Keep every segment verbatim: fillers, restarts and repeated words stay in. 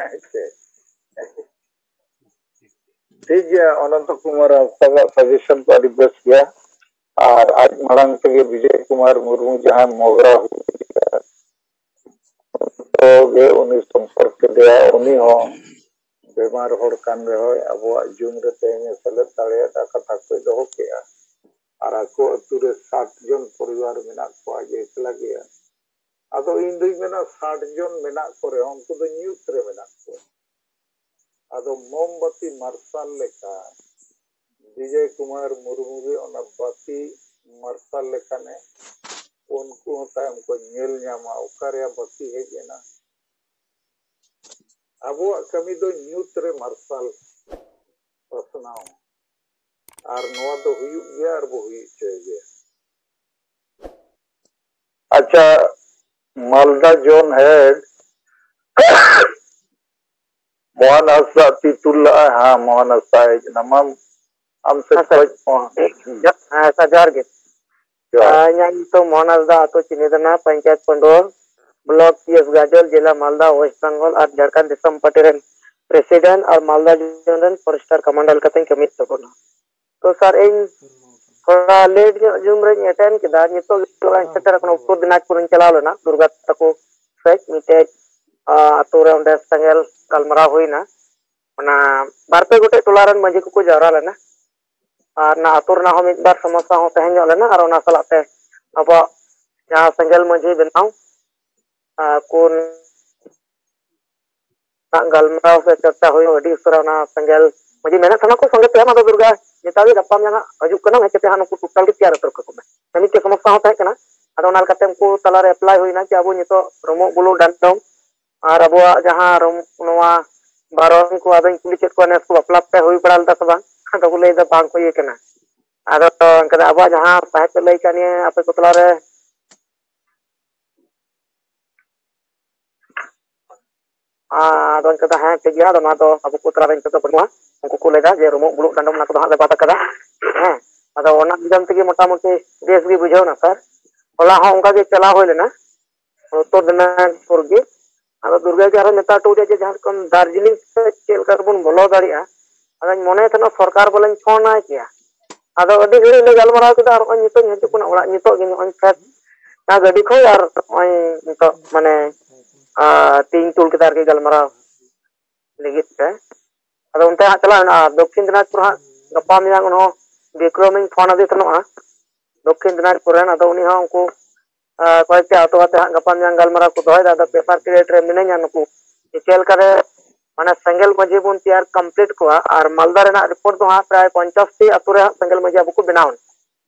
ᱟᱪᱪᱷᱟ᱾ ᱴᱷᱤᱠ ᱜᱮᱭᱟ, ᱚᱱᱚᱱᱛᱚ ᱠᱩᱢᱟᱨ ᱦᱟᱸᱥᱫᱟᱜ ᱥᱟᱡᱮᱥᱚᱱ ᱠᱚ ᱟᱹᱰᱤ ᱵᱮᱥ ᱜᱮᱭᱟ᱾ ᱟᱨ ᱟᱡ ᱢᱟᱲᱟᱝ ᱛᱮᱜᱮ ᱵᱤᱡᱚᱭ ᱠᱩᱢᱟᱨ ᱢᱩᱨᱢᱩ ᱡᱟᱦᱟᱸᱭ ᱢᱚᱜᱽᱨᱟ ᱦᱩᱭ ᱜᱮ ᱩᱱᱤ ᱥᱚᱢᱯᱚᱨᱠ ᱠᱮᱫᱮᱭᱟ, ᱩᱱᱤ ᱦᱚᱸ ᱵᱮᱢᱟᱨ ᱦᱚᱲ ᱠᱟᱱ ᱨᱮᱦᱚᱸᱭ ᱟᱵᱚᱣᱟᱜ ᱡᱩᱢ ᱨᱮ ᱛᱮᱦᱮᱧ ᱮ ᱥᱮᱞᱮᱫ ᱫᱟᱲᱮᱭᱟᱫᱟ, ᱠᱟᱛᱷᱟ ᱠᱚᱭ ᱫᱚᱦᱚ ᱠᱮᱜᱼᱟ᱾ ᱟᱨ ᱟᱠᱚ ᱟᱹᱛᱩ ᱨᱮ ᱥᱟᱴ ᱡᱚᱱ ᱯᱚᱨᱤᱵᱟᱨ ᱢᱮᱱᱟᱜ ᱠᱚᱣᱟ, ᱟᱡ ᱮ ᱮᱠᱞᱟ ᱜᱮᱭᱟ᱾ ᱟᱫᱚ ᱤᱧ ᱫᱩᱧ ᱢᱮᱱᱟ, ᱥᱟᱴ ᱡᱚᱱ ᱢᱮᱱᱟᱜ ᱠᱚ ᱨᱮᱦᱚᱸ ᱩᱱᱠᱩ ᱫᱚ ᱧᱩᱛ ᱨᱮ ᱢᱮᱱᱟᱜ ᱠᱚᱣᱟ᱾ ᱟᱫᱚ ᱢᱳᱢᱵᱟᱛᱤ ᱢᱟᱨᱥᱟᱞ ᱞᱮᱠᱟ ᱵᱤᱡᱚᱭ ᱠᱩᱢᱟᱨ ᱢᱩᱨᱢᱩ ᱜᱮ ᱚᱱᱟ ᱵᱟᱹᱛᱤ ᱢᱟᱨᱥᱟᱞ ᱞᱮᱠᱟᱱᱮ ᱩᱱᱠᱩ ᱦᱚᱸ ᱛᱟᱭᱚᱢ ᱠᱚ ᱧᱮᱞ ᱧᱟᱢᱟ ᱚᱠᱟ ᱨᱮᱭᱟᱜ ᱵᱟᱹᱛᱤ ᱦᱮᱡ ᱮᱱᱟ᱾ ᱟᱵᱚᱣᱟᱜ ᱠᱟᱹᱢᱤ ᱫᱚ ᱧᱩᱛ ᱨᱮ ᱢᱟᱨᱥᱟᱞ ᱯᱟᱥᱱᱟᱣ, ᱟᱨ ᱱᱚᱣᱟ ᱫᱚ ᱦᱩᱭᱩᱜ ᱜᱮᱭᱟ ᱟᱨ ᱵᱚ ᱦᱩᱭ ᱦᱚᱪᱚᱭ ᱜᱮᱭᱟ᱾ ᱟᱪᱪᱷᱟ, ᱢᱟᱞᱫᱟ ᱡᱳᱱ ᱦᱮᱰ ᱢᱳᱦᱚᱱ ᱦᱟᱸᱥᱫᱟ ᱛᱤ ᱛᱩᱞ ᱞᱟᱜᱼᱟᱭ᱾ ᱦᱮᱸ, ᱢᱳᱦᱚᱱ ᱦᱟᱸᱥᱫᱟ ᱦᱮᱡ ᱮᱱᱟ᱾ ᱢᱟ, ᱟᱢ ᱥᱮᱫ ᱦᱮᱸ, ᱥᱟᱨ᱾ ᱠᱷᱚᱡ ᱢᱳᱦᱚᱱ᱾ ᱡᱚ-, ᱦᱮᱸ, ᱥᱟᱨ, ᱡᱚᱦᱟᱨ ᱜᱮ᱾ ᱡᱚᱦᱟᱨ᱾ ᱟᱨ ᱤᱧᱟᱹᱜ ᱧᱩᱛᱩᱢ ᱢᱳᱦᱚᱱ ᱦᱟᱸᱥᱫᱟ, ᱟᱹᱛᱩ ᱪᱤᱱᱤᱫᱟᱱᱟ, ᱯᱚᱧᱪᱟᱭᱮᱛ ᱯᱟᱹᱰᱩᱣᱟᱹ, ᱵᱞᱚᱠ ᱯᱤ ᱮᱥ ᱜᱟᱡᱚᱞ, ᱡᱮᱞᱟ ᱢᱟᱞᱫᱟ, ᱳᱭᱮᱥᱴ ᱵᱮᱝᱜᱚᱞ, ᱟᱨ ᱡᱷᱟᱲᱠᱷᱚᱸᱰ ᱫᱤᱥᱚᱢ ᱯᱟᱨᱴᱤ ᱨᱮᱱ ᱯᱨᱮᱥᱤᱰᱮᱱᱴ ᱟᱨ ᱢᱟᱞᱫᱟ ᱡᱳᱱ ᱨᱮᱱ ᱯᱷᱚᱨᱮᱥᱴᱟᱨ ᱠᱚᱢᱟᱱᱰᱟᱨ ᱞᱮᱠᱟᱛᱮᱧ ᱠᱟᱹᱢᱤᱭᱮᱫ ᱛᱟᱵᱚᱱᱟ᱾ ᱛᱚ ᱥᱟᱨ, ᱤᱧ ᱛᱷᱚᱲᱟ ᱞᱮᱴ ᱧᱚᱜ ᱡᱩᱢ ᱨᱮᱧ ᱮᱴᱮᱱᱰ ᱠᱮᱫᱟ, ᱱᱤᱛᱚᱜ ᱜᱮ ᱛᱷᱚᱲᱟᱧ ᱥᱮᱴᱮᱨ ᱟᱠᱟᱱᱟ᱾ ᱩᱛᱛᱚᱨ ᱫᱤᱱᱟᱡᱽᱯᱩᱨᱤᱧ ᱪᱟᱞᱟᱣ ᱞᱮᱱᱟ, ᱫᱩᱨᱜᱟ ᱛᱟᱠᱚ ᱥᱮᱡ ᱢᱤᱫᱴᱮᱡ, ᱟ, ᱟᱛᱳ ᱨᱮ ᱚᱸᱰᱮ ᱥᱮᱸᱜᱮᱞ ᱜᱟᱞᱢᱟᱨᱟᱣ ᱦᱩᱭᱱᱟ᱾ ᱚᱱᱟ ᱵᱟᱨ ᱯᱮ ᱜᱚᱴᱮᱡ ᱴᱚᱞᱟ ᱨᱮᱱ ᱢᱟᱹᱡᱷᱤ ᱠᱚᱠᱚ ᱡᱟᱣᱨᱟ ᱞᱮᱱᱟ, ᱟᱨ ᱚᱱᱟ ᱟᱛᱳ ᱨᱮᱱᱟᱜ ᱦᱚᱸ ᱢᱤᱫ ᱵᱟᱨ ᱥᱚᱢᱚᱥᱥᱟ ᱦᱚᱸ ᱛᱟᱦᱮᱸ ᱧᱚᱜ ᱞᱮᱱᱟ, ᱟᱨ ᱚᱱᱟ ᱥᱟᱞᱟᱜ ᱛᱮ ᱟᱵᱚᱣᱟᱜ ᱡᱟᱦᱟᱸ ᱥᱮᱸᱜᱮᱞ ᱢᱟᱹᱡᱷᱤ ᱵᱮᱱᱟᱣ, ᱟᱨ ᱠᱚ ᱜᱟᱞᱢᱟᱨᱟᱣ ᱥᱮ ᱪᱚᱨᱪᱟ ᱦᱩᱭᱩᱜ ᱟᱹᱰᱤ ᱩᱥᱟᱹᱨᱟ᱾ ᱚᱱᱟ ᱥᱮᱸᱜᱮᱞ ᱢᱟᱹᱡᱷᱤ ᱢᱮᱱᱮᱫ ᱛᱟᱦᱮᱱᱟ ᱠᱚ ᱥᱚᱸᱜᱮ ᱛᱮ, ᱟᱫᱚ ᱫᱩᱨᱜᱟ ᱱᱮᱛᱟᱨ ᱜᱮ ᱜᱟᱯᱟ ᱢᱮᱭᱟᱝ ᱦᱟᱸᱜ ᱦᱤᱡᱩᱜ ᱠᱟᱱᱟ, ᱦᱮᱡ ᱠᱟᱛᱮ ᱦᱟᱸᱜ ᱱᱩᱠᱩ ᱴᱳᱴᱟᱞ ᱜᱮ ᱛᱮᱭᱟᱨ ᱩᱛᱟᱹᱨ ᱠᱟᱠᱚ ᱢᱮ᱾ ᱢᱤᱫᱴᱮᱡ ᱥᱚᱢᱚᱥᱥᱟ ᱦᱚᱸ ᱛᱟᱦᱮᱸ ᱠᱟᱱᱟ, ᱟᱫᱚ ᱚᱱᱟ ᱞᱮᱠᱟᱛᱮ ᱩᱱᱠᱩ ᱛᱟᱞᱟᱨᱮ ᱮᱯᱞᱟᱭ ᱦᱩᱭᱱᱟ ᱡᱮ ᱟᱵᱚ ᱱᱤᱛᱚᱜ ᱨᱩᱢᱩᱜ ᱵᱩᱞᱩᱜ ᱰᱟᱸᱰᱚᱢ ᱟᱨ ᱟᱵᱚᱣᱟᱜ ᱡᱟᱦᱟᱸ ᱨᱩᱢ-, ᱱᱚᱣᱟ ᱵᱟᱨᱚᱱ ᱠᱚ, ᱟᱫᱚᱧ ᱠᱩᱞᱤ ᱠᱮᱫ ᱠᱚᱣᱟ ᱱᱮᱥ ᱠᱚ ᱵᱟᱯᱞᱟ ᱯᱮ ᱦᱩᱭ ᱵᱟᱲᱟ ᱞᱮᱫᱟ ᱥᱮ ᱵᱟᱝ, ᱟᱫᱚ ᱠᱚ ᱞᱟᱹᱭᱫᱟ ᱵᱟᱝ ᱠᱚ ᱤᱭᱟᱹ ᱠᱟᱱᱟ᱾ ᱟᱫᱚ ᱚᱱᱠᱟ ᱫᱚ ᱟᱵᱚᱣᱟᱜ ᱡᱟᱦᱟᱸ ᱥᱟᱦᱮᱵ ᱯᱮ ᱞᱟᱹᱭ ᱠᱟᱜ ᱱᱤᱭᱟᱹ ᱟᱯᱮ ᱠᱚ ᱛᱟᱞᱟᱨᱮ ᱟᱫᱚ ᱤᱱᱠᱟᱹ ᱫᱚ ᱦᱮᱸ, ᱴᱷᱤᱠ ᱜᱮᱭᱟ᱾ ᱟᱫᱚ ᱱᱚᱣᱟ ᱫᱚ ᱟᱵᱚ ᱠᱚ ᱛᱟᱞᱟ ᱨᱮ ᱱᱤᱛᱚᱜ ᱫᱚ ᱵᱟᱹᱱᱩᱜᱼᱟ᱾ ᱩᱱᱠᱩ ᱠᱚ ᱞᱟᱹᱭᱫᱟ ᱡᱮ ᱨᱩᱢᱩᱜ ᱵᱩᱞᱩᱜ ᱰᱟᱸᱰᱚᱢ ᱚᱱᱟ ᱠᱚᱫᱚ ᱦᱟᱸᱜ ᱞᱮ ᱵᱟᱫ ᱟᱠᱟᱫᱟ᱾ ᱦᱮᱸ, ᱟᱫᱚ ᱚᱱᱟ ᱟᱸᱡᱚᱢ ᱛᱮᱜᱮ ᱢᱚᱴᱟᱢᱩᱴᱤ ᱵᱮᱥ ᱜᱮ ᱵᱩᱡᱷᱟᱹᱣ ᱮᱱᱟ ᱥᱟᱨ᱾ ᱦᱚᱞᱟ ᱦᱚᱸ ᱚᱱᱠᱟ ᱜᱮ ᱪᱟᱞᱟᱣ ᱦᱩᱭ ᱞᱮᱱᱟ ᱩᱛᱛᱚᱨ ᱫᱤᱱᱟᱡᱽᱯᱩᱨ ᱜᱮ᱾ ᱟᱫᱚ ᱫᱩᱨᱜᱟ ᱜᱮ ᱟᱨᱦᱚᱸ ᱢᱮᱛᱟ ᱦᱚᱴᱚ ᱟᱫᱮᱭᱟ ᱡᱮ ᱡᱟᱦᱟᱸ ᱞᱮᱠᱟ ᱫᱟᱨᱡᱤᱞᱤᱝ ᱥᱮᱫ ᱪᱮᱫ ᱞᱮᱠᱟ ᱨᱮᱵᱚᱱ ᱵᱚᱞᱚ ᱫᱟᱲᱮᱭᱟᱜᱼᱟ᱾ ᱟᱫᱚᱧ ᱢᱚᱱᱮᱭ ᱛᱟᱦᱮᱱᱟ ᱥᱚᱨᱠᱟᱨ ᱵᱚᱞᱮᱧ ᱯᱷᱳᱱ ᱟᱭ ᱠᱮᱭᱟ᱾ ᱟᱫᱚ ᱟᱹᱰᱤ ᱜᱷᱟᱹᱲᱤᱡ ᱞᱮ ᱜᱟᱞᱢᱟᱨᱟᱣ ᱠᱮᱫᱟ ᱟᱨ ᱱᱚᱜᱼᱚᱭ ᱱᱤᱛᱚᱜ ᱤᱧ ᱦᱤᱡᱩᱜ ᱠᱟᱱᱟ ᱚᱲᱟᱜ, ᱱᱤᱛᱚᱜ ᱜᱮ ᱱᱚᱜᱼᱚᱭ ᱯᱷᱮᱰ ᱚᱱᱟ ᱜᱟᱹᱰᱤ ᱠᱷᱚᱡ ᱟᱨ ᱱᱚᱜᱼᱚᱭ ᱱᱤᱛᱚᱜ ᱢᱟᱱᱮ ᱛᱤᱧ ᱛᱩᱞ ᱠᱮᱫᱟ ᱟᱨᱠᱤ ᱜᱟᱞᱢᱟᱨᱟᱣ ᱞᱟᱹᱜᱤᱫ ᱛᱮ᱾ ᱟᱫᱚ ᱚᱱᱛᱮ ᱦᱟᱸᱜ ᱪᱟᱞᱟᱜ ᱦᱩᱭᱩᱜᱼᱟ ᱫᱚᱠᱠᱷᱤᱱ ᱫᱤᱱᱟᱡᱽᱯᱩᱨ ᱦᱟᱸᱜ ᱜᱟᱯᱟ ᱢᱮᱭᱟᱝ, ᱩᱱᱦᱚᱸ ᱵᱤᱠᱨᱚᱢᱤᱧ ᱯᱷᱳᱱ ᱟᱫᱮ ᱛᱟᱦᱮᱱᱚᱜᱼᱟ ᱫᱚᱠᱠᱷᱤᱱ ᱫᱤᱱᱟᱡᱽᱯᱩᱨ ᱨᱮᱱ᱾ ᱟᱫᱚ ᱩᱱᱤ ᱦᱚᱸ ᱩᱱᱠᱩ ᱟᱨ ᱠᱚᱭᱮᱠᱴᱤ ᱟᱛᱳ ᱟᱛᱮ ᱦᱟᱸᱜ ᱜᱟᱯᱟ ᱢᱮᱭᱟᱝ ᱜᱟᱞᱢᱟᱨᱟᱣ ᱠᱚ ᱫᱚᱦᱚᱭᱮᱫᱟ᱾ ᱟᱫᱚ ᱯᱮᱯᱟᱨ ᱠᱨᱤᱭᱮᱴ ᱨᱮ ᱢᱤᱱᱟᱹᱧᱟ ᱱᱩᱠᱩ ᱪᱮᱫ ᱞᱮᱠᱟᱨᱮ ᱢᱟᱱᱮ ᱥᱮᱸᱜᱮᱞ ᱢᱟᱹᱡᱷᱤ ᱵᱚᱱ ᱛᱮᱭᱟᱨ ᱠᱚᱢᱯᱞᱤᱴ ᱠᱚᱣᱟ᱾ ᱟᱨ ᱢᱟᱞᱫᱟ ᱨᱮᱱᱟᱜ ᱨᱤᱯᱳᱨᱴ ᱫᱚ ᱦᱟᱸᱜ ᱯᱨᱟᱭ ᱯᱚᱧᱪᱟᱥ ᱴᱤ ᱟᱛᱳ ᱨᱮ ᱦᱟᱸᱜ ᱥᱮᱸᱜᱮᱞ ᱢᱟᱹᱡᱷᱤ ᱟᱵᱚ ᱠᱚ ᱵᱮᱱᱟᱣ ᱮᱱᱟ᱾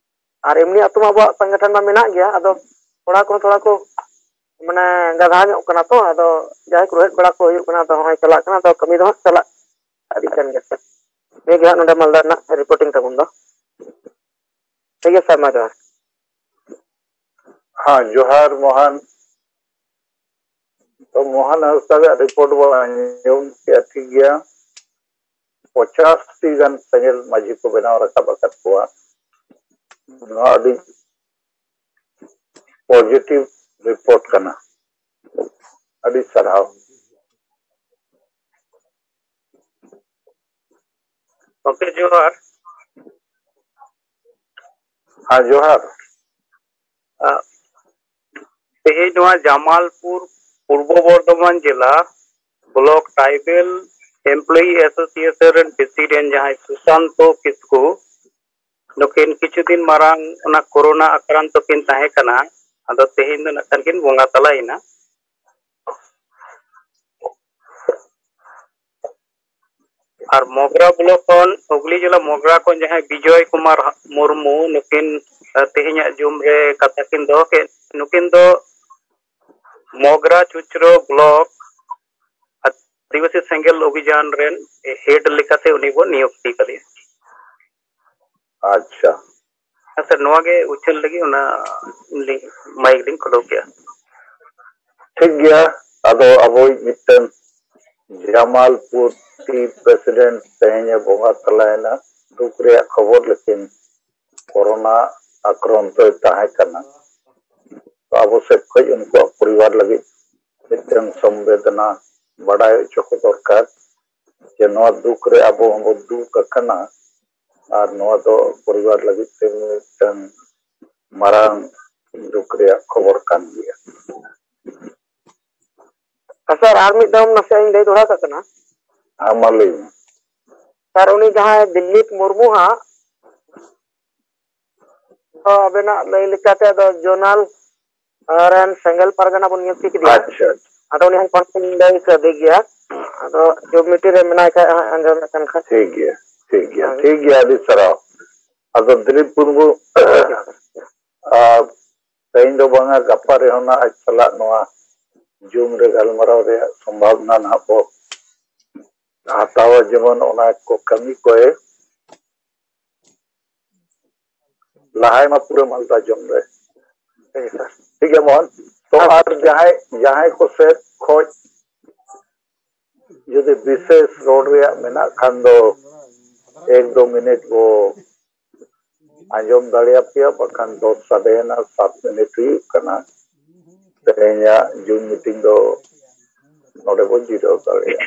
ᱟᱨ ᱮᱢᱱᱤ ᱟᱛᱳ ᱢᱟ ᱟᱵᱚᱣᱟᱜ ᱥᱚᱝᱜᱚᱴᱷᱚᱱ ᱢᱟ ᱢᱮᱱᱟᱜ ᱜᱮᱭᱟ, ᱟᱫᱚ ᱠᱚᱲᱟ ᱠᱚ ᱛᱷᱚᱲᱟ ᱠᱚ ᱢᱟᱱᱮ ᱜᱟᱫᱷᱟ ᱧᱚᱜ ᱠᱟᱱᱟ ᱛᱚ, ᱟᱫᱚ ᱡᱟᱦᱟᱸᱭ ᱠᱚ ᱨᱚᱦᱮᱫ ᱵᱟᱲᱟ ᱠᱚ ᱦᱩᱭᱩᱜ ᱠᱟᱱᱟ, ᱟᱫᱚ ᱦᱚᱸᱜᱼᱚᱭ ᱪᱟᱞᱟᱜ ᱠᱟᱱᱟ, ᱟᱫᱚ ᱠᱟᱹᱢᱤ ᱫᱚ ᱦᱟᱸᱜ ᱪᱟᱞᱟᱜ ᱟᱹᱰᱤ ᱠᱟᱱ ᱜᱮᱭᱟ᱾ ᱱᱤᱭᱟᱹ ᱜᱮ ᱦᱟᱸᱜ ᱱᱚᱰᱮ ᱢᱟᱞᱫᱟ ᱨᱮᱱᱟᱜ ᱨᱤᱯᱳᱨᱴᱤᱝ ᱛᱟᱵᱚᱱ ᱫᱚ᱾ ᱴᱷᱤᱠ ᱜᱮᱭᱟ ᱥᱟᱨ, ᱢᱟ ᱡᱚᱦᱟᱨ᱾ ᱦᱮᱸ, ᱡᱚᱦᱟᱨ ᱢᱳᱦᱟᱱ᱾ ᱛᱚ ᱢᱳᱦᱟᱱ ᱦᱟᱸᱥᱫᱟᱜ ᱨᱤᱯᱳᱨᱴ ᱵᱚᱱ ᱟᱸᱡᱚᱢ ᱠᱮᱫᱼᱟ, ᱴᱷᱤᱠ ᱜᱮᱭᱟ᱾ ᱯᱚᱪᱟᱥ ᱴᱤ ᱜᱟᱱ ᱥᱮᱸᱜᱮᱞ ᱢᱟᱹᱡᱷᱤ ᱠᱚ ᱵᱮᱱᱟᱣ ᱨᱟᱠᱟᱵ ᱟᱠᱟᱫ ᱠᱚᱣᱟ᱾ ᱱᱚᱣᱟ ᱟᱹᱰᱤ ᱯᱚᱡᱤᱴᱤᱵᱷ ᱨᱤᱯᱳᱨᱴ ᱠᱟᱱᱟ᱾ ᱟᱹᱰᱤ ᱥᱟᱨᱦᱟᱣ᱾ ᱜᱚᱢᱠᱮ ᱡᱚᱦᱟᱨ᱾ ᱦᱮᱸ, ᱡᱚᱦᱟᱨ᱾ ᱟᱜ, ᱛᱮᱦᱮᱧ ᱱᱚᱣᱟ ᱡᱟᱢᱟᱞᱯᱩᱨ ᱯᱩᱨᱵᱚ ᱵᱚᱨᱫᱷᱚᱢᱟᱱ ᱡᱮᱞᱟ ᱵᱞᱚᱠ ᱴᱨᱟᱭᱵᱮᱞ ᱮᱢᱯᱞᱚᱭᱤ ᱮᱥᱳᱥᱤᱭᱮᱥᱚᱱ ᱨᱮᱱ ᱯᱨᱮᱥᱤᱰᱮᱱᱴ ᱡᱟᱦᱟᱸᱭ ᱥᱩᱥᱟᱱᱛᱚ ᱠᱤᱥᱠᱩ, ᱱᱩᱠᱤᱱ ᱠᱤᱪᱷᱩ ᱫᱤᱱ ᱢᱟᱲᱟᱝ ᱚᱱᱟ ᱠᱳᱨᱳᱱᱟ ᱟᱠᱨᱟᱱᱛᱚ ᱠᱤᱱ ᱛᱟᱦᱮᱸ ᱠᱟᱱᱟ᱾ ᱟᱫᱚ ᱛᱮᱦᱮᱧ ᱫᱚ ᱱᱟᱜ ᱠᱷᱟᱱ ᱠᱤᱱ ᱵᱚᱸᱜᱟ ᱛᱟᱞᱟᱭᱮᱱᱟ᱾ ᱟᱨ ᱢᱚᱜᱽᱨᱟ ᱵᱞᱚᱠ ᱠᱷᱚᱱ, ᱦᱩᱜᱽᱞᱤ ᱡᱮᱞᱟ ᱢᱚᱜᱽᱨᱟ ᱠᱷᱚᱱ ᱡᱟᱦᱟᱸᱭ ᱵᱤᱡᱚᱭ ᱠᱩᱢᱟᱨ ᱢᱩᱨᱢᱩ, ᱱᱩᱠᱤᱱ, ᱟᱨ ᱛᱮᱦᱮᱧᱟᱜ ᱡᱩᱢ ᱨᱮ ᱠᱟᱛᱷᱟ ᱠᱤᱱ ᱫᱚᱦᱚ ᱠᱮᱫ, ᱱᱩᱠᱤᱱ ᱫᱚ ᱢᱚᱜᱽᱨᱟ ᱪᱩᱪᱨᱳ ᱵᱞᱚᱠ ᱟᱹᱫᱤᱵᱟᱹᱥᱤ ᱥᱮᱸᱜᱮᱞ ᱚᱵᱷᱤᱡᱟᱱ ᱨᱮᱱ ᱦᱮᱰ ᱞᱮᱠᱟᱛᱮ ᱩᱱᱤ ᱵᱚᱱ ᱱᱤᱭᱩᱠᱛᱤ ᱠᱟᱫᱮᱭᱟ᱾ ᱟᱪᱪᱷᱟ᱾ ᱦᱮᱸ ᱥᱟᱨ, ᱱᱚᱣᱟ ᱜᱮ ᱩᱪᱷᱟᱹᱱ ᱞᱟᱹᱜᱤᱫ ᱚᱱᱟ ᱞᱤᱧ, ᱢᱟᱭᱤᱠ ᱞᱤᱧ ᱠᱷᱩᱞᱟᱹᱣ ᱠᱮᱜᱼᱟ᱾ ᱴᱷᱤᱠ ᱜᱮᱭᱟ, ᱟᱫᱚ ᱟᱵᱚᱭᱤᱡ ᱢᱤᱫᱴᱮᱱ ᱡᱟᱢᱟᱞᱯᱩᱨ ᱴᱤ ᱯᱨᱮᱥᱤᱰᱮᱱᱴ ᱛᱮᱦᱮᱧ ᱮ ᱵᱚᱸᱜᱟ ᱛᱟᱞᱟᱭᱮᱱᱟ᱾ ᱫᱩᱠ ᱨᱮᱭᱟᱜ ᱠᱷᱚᱵᱚᱨ, ᱞᱮᱠᱤᱱ ᱠᱳᱨᱳᱱᱟ ᱟᱠᱨᱟᱱᱛᱚᱭ ᱛᱟᱦᱮᱸ ᱠᱟᱱᱟ᱾ ᱛᱚ ᱟᱵᱚ ᱥᱮᱫ ᱠᱷᱚᱱ ᱩᱱᱠᱩᱣᱟᱜ ᱯᱚᱨᱤᱵᱟᱨ ᱞᱟᱹᱜᱤᱫ ᱢᱤᱫᱴᱟᱝ ᱥᱚᱢᱵᱮᱫᱚᱱᱟ ᱵᱟᱰᱟᱭ ᱦᱚᱪᱚ ᱠᱚ ᱫᱚᱨᱠᱟᱨ ᱡᱮ ᱱᱚᱣᱟ ᱫᱩᱠ ᱨᱮ ᱟᱵᱚ ᱦᱚᱸᱵᱚ ᱫᱩᱠ ᱟᱠᱟᱱᱟ ᱟᱨ ᱱᱚᱣᱟ ᱫᱚ ᱯᱚᱨᱤᱵᱟᱨ ᱞᱟᱹᱜᱤᱫ ᱛᱮ ᱢᱤᱫᱴᱟᱝ ᱢᱟᱨᱟᱝ ᱫᱩᱠ ᱨᱮᱭᱟᱜ ᱠᱷᱚᱵᱚᱨ ᱠᱟᱱ ᱜᱮᱭᱟ᱾ ᱥᱟᱨ, ᱟᱨ ᱢᱤᱫ ᱫᱷᱟᱣ ᱱᱟᱥᱮ ᱤᱧ ᱞᱟᱹᱭ ᱫᱚᱦᱲᱟ ᱠᱟᱜ ᱠᱟᱱᱟ᱾ ᱟᱢ ᱢᱟ ᱞᱟᱹᱭ ᱢᱮ᱾ ᱥᱟᱨ, ᱩᱱᱤ ᱡᱟᱦᱟᱸᱭ ᱫᱤᱞᱤᱯ ᱢᱩᱨᱢᱩ ᱦᱟᱸᱜ, ᱛᱚ ᱟᱵᱮᱱᱟᱜ ᱞᱟᱹᱭ ᱞᱮᱠᱟᱛᱮ ᱟᱫᱚ ᱡᱚᱱᱟᱞ ᱨᱮᱱ ᱥᱮᱸᱜᱮᱞ ᱯᱟᱨᱜᱟᱱᱟ ᱵᱚᱱ ᱧᱩᱛᱩᱢ ᱠᱮᱫᱮᱭᱟ᱾ ᱟᱪᱪᱷᱟ, ᱟᱫᱚ ᱩᱱᱤ ᱦᱚᱸ ᱠᱚᱱᱥᱮᱱ ᱞᱟᱹᱭ ᱠᱟᱫᱮ ᱜᱮᱭᱟ᱾ ᱟᱫᱚ ᱡᱚᱵ ᱢᱤᱴᱤᱝ ᱨᱮ ᱢᱮᱱᱟᱭ ᱠᱷᱟᱡ ᱦᱟᱸᱜ ᱟᱸᱡᱚᱢᱮᱫ ᱠᱟᱱ ᱠᱷᱟᱡ᱾ ᱴᱷᱤᱠ ᱜᱮᱭᱟ, ᱴᱷᱤᱠ ᱜᱮᱭᱟ, ᱴᱷᱤᱠ ᱜᱮᱭᱟ, ᱟᱹᱰᱤ ᱥᱟᱨᱦᱟᱣ᱾ ᱟᱫᱚ ᱫᱤᱞᱤᱯ ᱢᱩᱨᱢᱩ, ᱟᱨ ᱛᱮᱦᱮᱧ ᱫᱚ ᱵᱟᱝᱟ, ᱜᱟᱯᱟ ᱨᱮᱦᱚᱸ ᱱᱟᱜ ᱟᱡ ᱥᱟᱞᱟᱜ ᱱᱚᱣᱟ ᱡᱩᱢ ᱨᱮ ᱜᱟᱞᱢᱟᱨᱟᱣ ᱨᱮᱭᱟᱜ ᱥᱚᱢᱵᱷᱟᱵᱱᱟ ᱱᱟᱜ ᱵᱚ ᱦᱟᱛᱟᱣᱟ, ᱡᱮᱢᱚᱱ ᱚᱱᱟ ᱠᱚ ᱠᱟᱹᱢᱤ ᱠᱚᱭ ᱞᱟᱦᱟᱭ ᱢᱟ ᱯᱩᱨᱟᱹ ᱢᱟᱞᱫᱟ ᱡᱚᱢ ᱨᱮ᱾ ᱴᱷᱤᱠ ᱜᱮᱭᱟ ᱢᱳᱦᱚᱱ᱾ ᱛᱚ ᱟᱨ ᱡᱟᱦᱟᱸᱭ ᱡᱟᱦᱟᱸᱭ ᱠᱚ ᱥᱮᱫ ᱠᱷᱚᱡ ᱡᱩᱫᱤ ᱵᱤᱥᱮᱥ ᱨᱚᱲ ᱨᱮᱭᱟᱜ ᱢᱮᱱᱟᱜ ᱠᱷᱟᱱ ᱫᱚ ᱮᱠ ᱫᱩ ᱢᱤᱱᱤᱴ ᱵᱚ ᱟᱸᱡᱚᱢ ᱫᱟᱲᱮᱭᱟᱯᱮᱭᱟ, ᱵᱟᱠᱷᱟᱱ ᱫᱚᱥ ᱥᱟᱰᱮᱭᱮᱱᱟ, ᱥᱟᱛ ᱢᱤᱱᱤᱴ ᱦᱩᱭᱩᱜ ᱠᱟᱱᱟ᱾ ᱛᱮᱦᱮᱧᱟᱜ ᱡᱩᱢ ᱢᱤᱴᱤᱝ ᱫᱚ ᱱᱚᱰᱮ ᱵᱚ ᱡᱤᱨᱟᱹᱣ ᱫᱟᱲᱮᱭᱟᱜᱼᱟ᱾